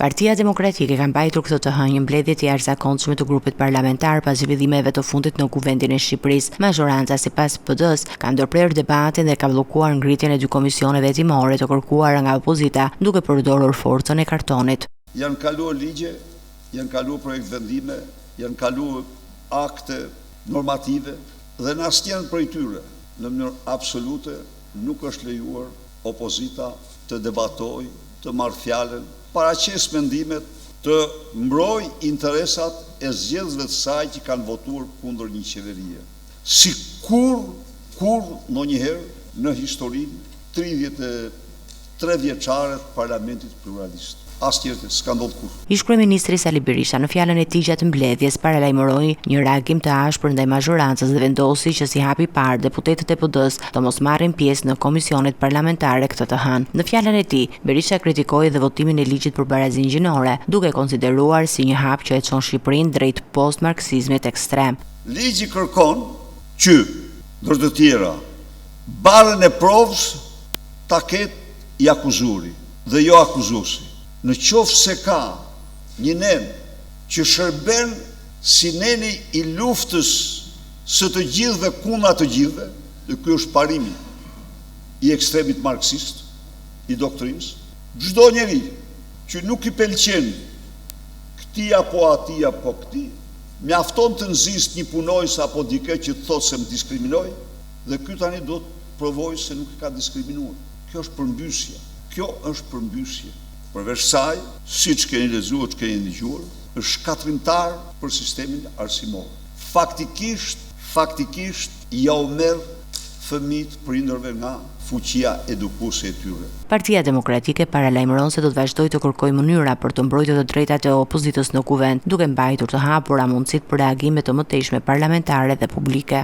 Partia Demokratike ka mbajtur këtë të hënë një mbledhje të jashtëzakonshme të grupit parlamentar pas zhvillimeve të fundit në Kuvendin e Shqipërisë. Mazhoranca sipas PD-së ka ndërprerë debatin dhe ka bllokuar ngritjen e dy komisioneve hetimore të kërkuara nga opozita duke përdorur forcën e kartonit. Janë kaluar ligje, janë kaluar projektvendime, janë kaluar akte normative dhe në asnjërën prej tyre në mënyrë absolute nuk është lejuar opozita të debatojë, të marrë fjalën, paraqesë mendimet, të mbrojë interesat e zgjedhësve të saj që kanë votuar kundër një qeverie. Si kurrë, kurrë ndonjëherë në historinë 33 vjeçare të parlamentit pluralist. Asnjëherë, s'ka ndodhur kurrë. Ish-kryeministri Sali Berisha në fjalën e tij gjatë mbledhjes paralajmëroi një reagim të ashpër ndaj mazhorancës dhe vendosi që si hap i parë deputetët e PD-së të mos marrin pjesë në komisionet parlamentare këtë të hënë. Në fjalën e tij, Berisha kritikoi dhe votimin e ligjit për barazinë gjinore, duke e konsideruar si një hap që e çon Shqipërinë drejt post-marksizmit ekstrem. Ligji kërkon që, ndër të tjera, barrën e provës ta ketë i akuzuari dhe jo akuzuesi. Në qoftë se ka një nen që shërben si neni i luftës së të gjithëve kundra të gjithëve, dhe ky është parimi i ekstremit marksist, i doktrinës, çdo njeri që nuk i pelqen këtij apo atij apo këtij, mjafton të nxisë një punonjës apo dikë që të thotë se më diskriminoi, dhe ky tani duhet të provojë se nuk e ka diskriminuar. Kjo është përmbysje. Kjo është përmbysje. Përveç saj, siç keni lexuar, keni dëgjuar, është shkatërrimtar për sistemin arsimor. Faktikisht, faktikisht ja u merr fëmijët prindërve nga fuqia edukuese e tyre. Partia Demokratike paralajmëron se do të vazhdojë të kërkojë mënyra për të mbrojtur të drejtat e opozitës në Kuvend, duke mbajtur të hapura mundësitë për reagime të mëtejshme parlamentare dhe publike.